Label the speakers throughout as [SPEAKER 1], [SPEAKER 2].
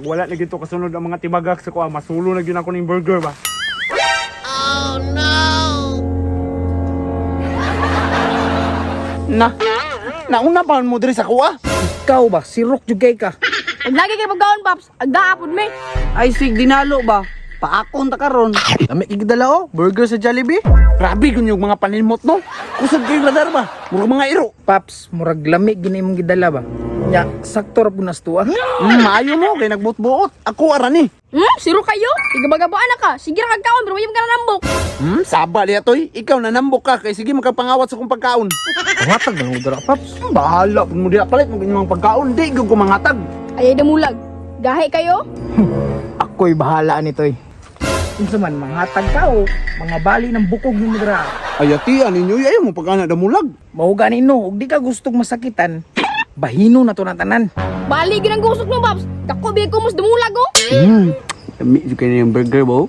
[SPEAKER 1] Pag wala na gito kasunod ang mga tibagak sa kuha, masulo na gyud ako ning burger ba.
[SPEAKER 2] Na. Nauna pa mo diri sa kuha.
[SPEAKER 3] Ikaw ba sirok jud kay ka.
[SPEAKER 4] Ug lagi kay pagkaon, Paps. Agdaapod me.
[SPEAKER 5] Ay, sig dinalo ba? Paakon ta karon.
[SPEAKER 2] Lami kay gidala oh, burger sa Jollibee. Grabe gyud yung mga paninmot no. Kusog kay radar ba? Murag mga iro.
[SPEAKER 3] Paps, murag lami gini imong gidala ba. Nya, sakto ra pud nas tuwa.
[SPEAKER 2] Maayo mo kay nagbuot-buot. Ako ara ni.
[SPEAKER 4] Siro kayo. Igabagabaan na ka. Sige ra kag kaon, pero wala ka nanambok.
[SPEAKER 2] Saba diya toy. Ikaw nanambok ka kay sige makapangawat sa kong pagkaon.
[SPEAKER 3] Pangatag na dara, Paps.
[SPEAKER 2] Bahala pud mo diya palit mo inyong pagkaon. Di gyud ko mangatag.
[SPEAKER 4] Ayay damulag. Gahi kayo.
[SPEAKER 3] Ako'y bahala ni toy. Unsa man manghatag ka o mga bali ng bukog nimo dira.
[SPEAKER 2] Ayati ninyo ayo mo pagkana damulag.
[SPEAKER 3] Mao gani no, ug di ka gustong masakitan, bahino na to na tanan.
[SPEAKER 4] Bali gid ang gusok no, Paps. Dako bigay ko mas damulag oh.
[SPEAKER 5] Lami jud kay yung burger ba?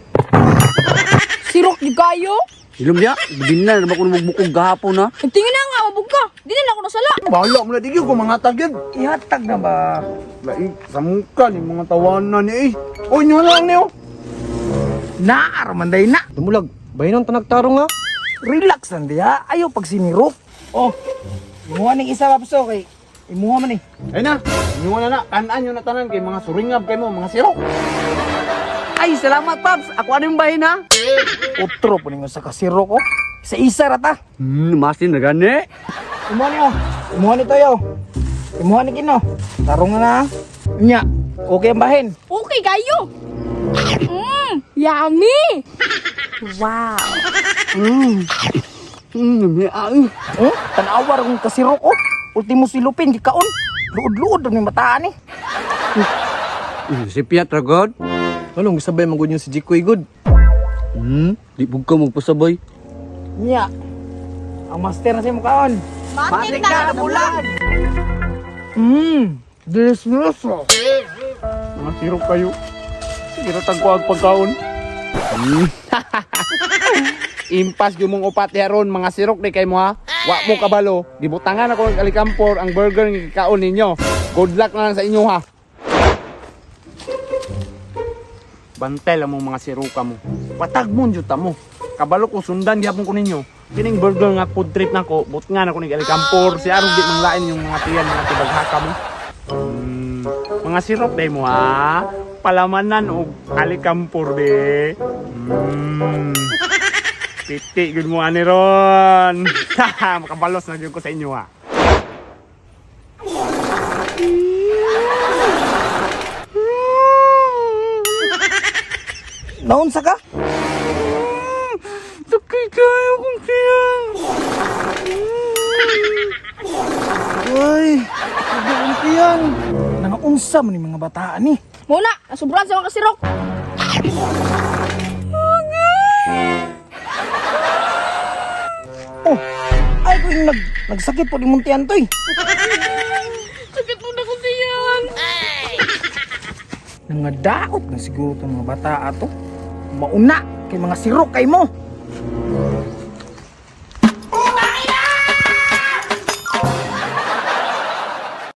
[SPEAKER 4] Sirok jud kayo.
[SPEAKER 5] Hilom diya, binan na ba kuno magbukog gahapon ha?
[SPEAKER 4] Tingin na nga mabog ka. Di na lang ako nasala.
[SPEAKER 2] Bahala mo na di gyud ko mangatag yun.
[SPEAKER 3] Ihatag na ba?
[SPEAKER 2] Laing sa muka ni mga tawanan ni eh. Oy, nyo lang niyo.
[SPEAKER 3] Naar man day na.
[SPEAKER 6] Dumulag, bahinon ta nagtarong ha.
[SPEAKER 3] Relax lang diha, ayaw pag sinirok. Oh, imuha ning isa Paps oh, kay imuha man eh.
[SPEAKER 2] Ay na, inyo na na, kanan nyo na tanan kay mga suringab kay mo, mga sirok.
[SPEAKER 5] Ay, salamat Paps. Ako ano yung bahin ha?
[SPEAKER 3] Otro po ninyo sa kasirok oh. Sa isa ra ta.
[SPEAKER 5] Masin na gani.
[SPEAKER 3] Imuha ni oh. Imuha ni toyo. Imuha ni kino. Tarong na na. Nya, okay ang bahin.
[SPEAKER 4] Okay kayo. Yummy. Wow.
[SPEAKER 5] Lami ay.
[SPEAKER 3] Oh, tanawa ra kong kasirok oh. Ultimo silupin gikaon. Luod-luod ra ni mataan eh.
[SPEAKER 5] Si Piat ra god.
[SPEAKER 6] Anong gisabay man gud yung si Jikoy good?
[SPEAKER 5] Di pud ka magpasabay.
[SPEAKER 3] Nya. Ang master na sa imong kaon.
[SPEAKER 4] Matik na damulag.
[SPEAKER 3] Delicioso.
[SPEAKER 1] Mga sirok kayo. Sige ra tag kuha ang pagkaon.
[SPEAKER 2] Impas gyud mong upat ron, mga sirok di kay mo ha. Wa mo kabalo, gibutangan ako ng alikampor ang burger nga gikaon ninyo. Good luck na lang sa inyo ha. Bantay lang mong mga siruka mo. Patag mo jud ta mo. Kabalo ko sundan gyapon ko ninyo. Kining burger nga food trip nako, but nga na ko nig alikampor si aron di manglain yung mga tiyan mga tibaghaka mo. Mga sirok day mo ha. Palamanan og alikampor de. Piti gud mo ani ron. Makabalos na gyud ko sa inyo ha.
[SPEAKER 3] Naunsa ka?
[SPEAKER 2] Sakit kayo kong tiyan.
[SPEAKER 6] Ay, ang tiyan.
[SPEAKER 3] Nangaunsa man ni mga bataan ni.
[SPEAKER 4] Muna, nasubran sa mga kasirok.
[SPEAKER 3] Oh, ay ko yung nagsakit po ni mong tiyan toy.
[SPEAKER 4] Sakit mo na ko tiyan.
[SPEAKER 3] Nangadaot na siguro tong mga bata ato. Mauna kay mga sirok kay mo.